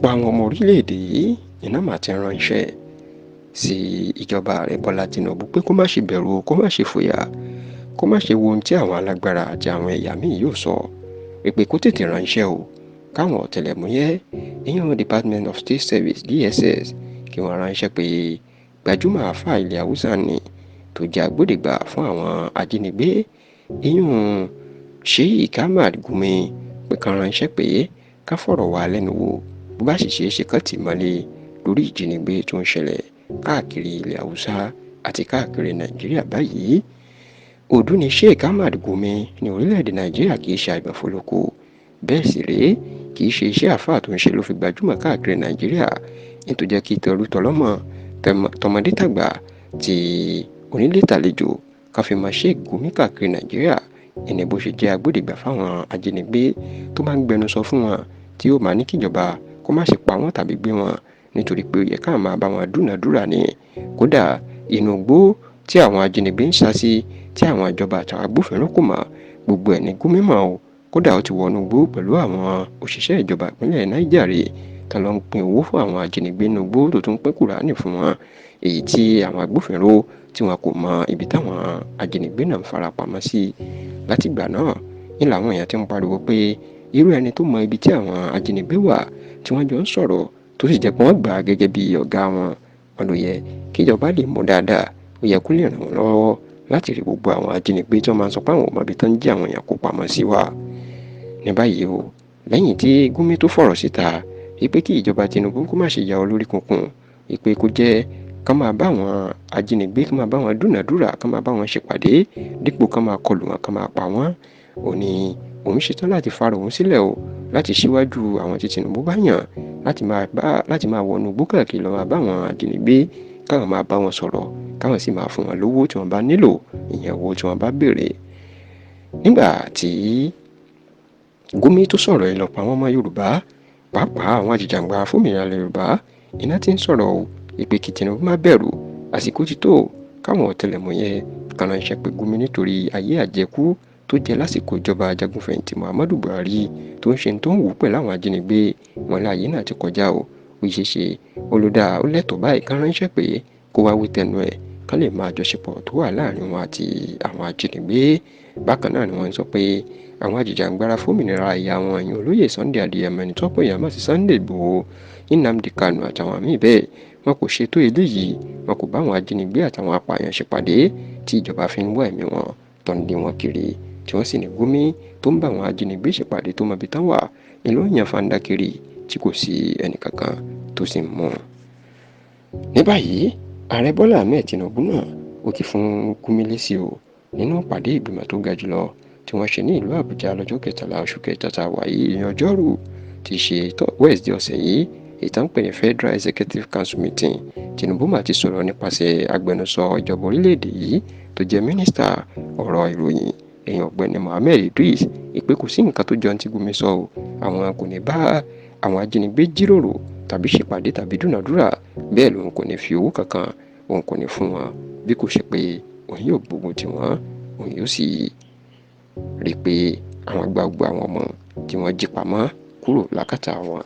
Ọ̀pọ̀ àwọn ọmọ orílẹ̀-èdè yìí iná mà ti ránṣẹ́ sí ìjọba ààrẹ Bọ́lá Tinubu pé kó má ṣe bẹ̀rù, kó má ṣe fòyà, kó má ṣe wo ohun tí àwọn alágbára àti àwọn ẹ̀yà míì yóò sọ, pé kó tètè ránṣẹ́ o, káwọn ọ̀tẹlẹ̀múyẹ́ ìyẹn Department of State Service DSS kí wọ́n ránṣẹ́ pé gbajúmọ̀ àáfàá ilẹ̀ Haúsá ni tó jẹ́ agbódegbà fún àwọn ajínigbé ìyẹn Sheikh Ahmad Gumi, pé kán ránṣẹ́ pé ká fọ̀rọ̀ wá lẹ́nu wò, bó bá sì ṣeé ṣe kán tì mọ́lé lórí ìjínigbé tó ń ṣẹlẹ̀ káàkiri ilẹ̀ Haúsá àti káàkiri Nàìjíríà báyìí. Òdú ni Sheikh Ahmad Gumi ní orílẹ̀-èdè Nàìjíríà, kì í ṣe àìmọ̀fólókò. Bẹ́ẹ̀ sì rèé, kì í ṣe iṣẹ́ àáfàá tó ń ṣe ló fi gbajúmọ̀ káàkiri Nàìjíríà, nítorí jẹ́ kí tẹrú tọlọ́mọ, tọmọdé tàgbà, ti onílé tàlejò ká fi mọ Sheikh Gumi káàkiri Nàìjíríà. Ẹni bó ṣe jẹ́ agbódegbà fáwọn ajínigbé tó máa ń gbẹnusọ fún wọn, tí ó máa ní kíjọba kó má ṣe pa wọ́n tàbí gbé wọn, nítorí pé ó yẹ ká máa bá wọn dúnàádúrà ní. Kódà inú igbó tí àwọn ajínigbé ń sá sí, tí àwọn ìjọba àtàwọn agbófinró kò mọ̀, gbogbo ẹ̀ ní Gumi mọ̀ o. Kódà ó ti wọnú igbó pẹ̀lú àwọn òṣìṣẹ́ ìjọba ìpínlẹ̀ Niger rè tá ló ń pín owó fún àwọn ajínigbé inú igbó, tó tún pín Kùránì fún wọn, èyí tí àwọn agbófinró tí wọn kò mọ ibi táwọn ajínigbé náà ń fara pamọ́ sí. Látìgbà náà ní làwọn èèyàn ti ń pariwo pé irú ẹni tó mọ ibi tí àwọn ajínigbé wà tí wọ́n jọ ń sọ̀rọ̀, tó sì jẹ́ pé wọ́n gbà á gẹ́gẹ́ bí ọ̀gá wọn, wọn ló yẹ kíjọba lè mú dáadáa, ó yẹ kó lè ràn wọ́n lọ́wọ́ láti rí gbogbo àwọn ajínigbé tí wọ́n máa ń sọ pé àwọn ò mọ ibi tán ń jí àwọn èèyàn kó pamọ́ sí wa. Ní báyìí o, lẹ́yìn tí Gumi tó fọ̀rọ̀ síta wípé kí ìjọba Tinubu kó má ṣe ya olórí kunkun, wípé kó jẹ́ ká máa bá àwọn ajínigbé, ká máa bá wọn dúnàádúrà, ká máa bá wọn ṣèpàdé dípò ká máa kọlù wọn, ká máa pa wọ́n, ó ní òun ṣetán láti fara òun sílẹ̀ o, láti ṣíwájú àwọn tí Tinubu bá yàn, láti máa wọnú igbó káàkiri lọ máa bá àwọn ajínigbé, káwọn máa bá wọn sọ̀rọ̀, káwọn sì máa fún wọn lówó tí wọ́n bá nílò, ìyẹn owó tí wọ́n bá béèrè. Nígbà tí Gumi tó sọ̀rọ̀ yìí, lọ́pọ̀ àwọn ọmọ Yorùbá, pàápàá àwọn ajìjàǹgbara fómìnira ilẹ̀ Yorùbá, iná ti ń sọ̀rọ̀ o, ìpè kí Tinubu má bẹ̀rù, àsìkò ti tó káwọn ọ̀tẹlẹ̀múyẹ́ kan ránṣẹ́ pé Gumi, nítorí ayé àjẹkú tó jẹ́ lásìkò ìjọba ajagunfẹ̀yìntì Muhammadu Buhari, tó ń ṣe tó ń wù pẹ̀lú àwọn ajínigbé wọn láàyè náà ti kọjá o. Ó ṣeé ṣe olùdá ó lẹ́tọ̀ọ́ báyìí kan ránṣẹ́ pé kó wá wí tẹnu ẹ̀, kán lè máa àjọṣepọ̀ tó wà láàrin wọn àti àwọn ajínigbé. Bákan náà ni wọ́n sọ pé àwọn ajìjàǹgbara fómìnira ẹ̀yà wọn, ìyẹn olóyè Sunday Adéyẹmọ, ẹni tó pè yàn mọ̀ sí Sunday Igboho, Nnamdi Kanu àtàwọn míì bẹ́ẹ̀, wọn kò ṣètò eléyìí, wọn kò bá àwọn ajínigbé àtàwọn apààyàn ṣèpàdé tí ìjọba fi ń wá ẹ̀mí wọn tó ń lé wọn kiri, tí wọ́n sì ní Gumi tó ń bá àwọn ajínigbé ṣèpàdé, tó mọ ibi tán wà, ìlú yàn fanda kiri tí kò sí ẹnì kankan tó sì ń mú un. Ní báyìí, ààrẹ Bọ́lá Ahmed Tinubu náà ó ti fún Gumi lésì o, nínú ìpàdé ìgbìmọ̀ tó ga jùlọ tí wọ́n ṣe ní ìlú Àbújá lọ́jọ́ 13 oṣù kẹta tá a wà yìí, ìyẹn ọjọ́rú tí í ṣe Wednesday ọ̀sẹ̀ yìí, èyí tá ń pè ní Federal Executive Council meeting. Tinubu mà ti sọ̀rọ̀ nípasẹ̀ agbẹnusọ ìjọba orílẹ̀-èdè yìí tó jẹ́ mínísítà ọ̀rọ̀ ìròyìn, èèyàn ọ̀gbẹ́ni Mohammed Idris, ìpè kò sí nǹkan tó jọ ní tí Gumi sọ o, àwọn kò ní bá àwọn ajínigbé jíròrò tàbí ṣèpàdé tàbí dúnàádúrà. Bẹ́ẹ̀ lòun kò ní fi owó kankan, òun kò ní fún wọn, bí kò ṣe pé òun yóò gbógun tì wọ́n, òun yóò sì rí i pé àwọn gba gbogbo àwọn ọmọ tí wọ́n jí pamọ́ kúrò lákàtà wọn.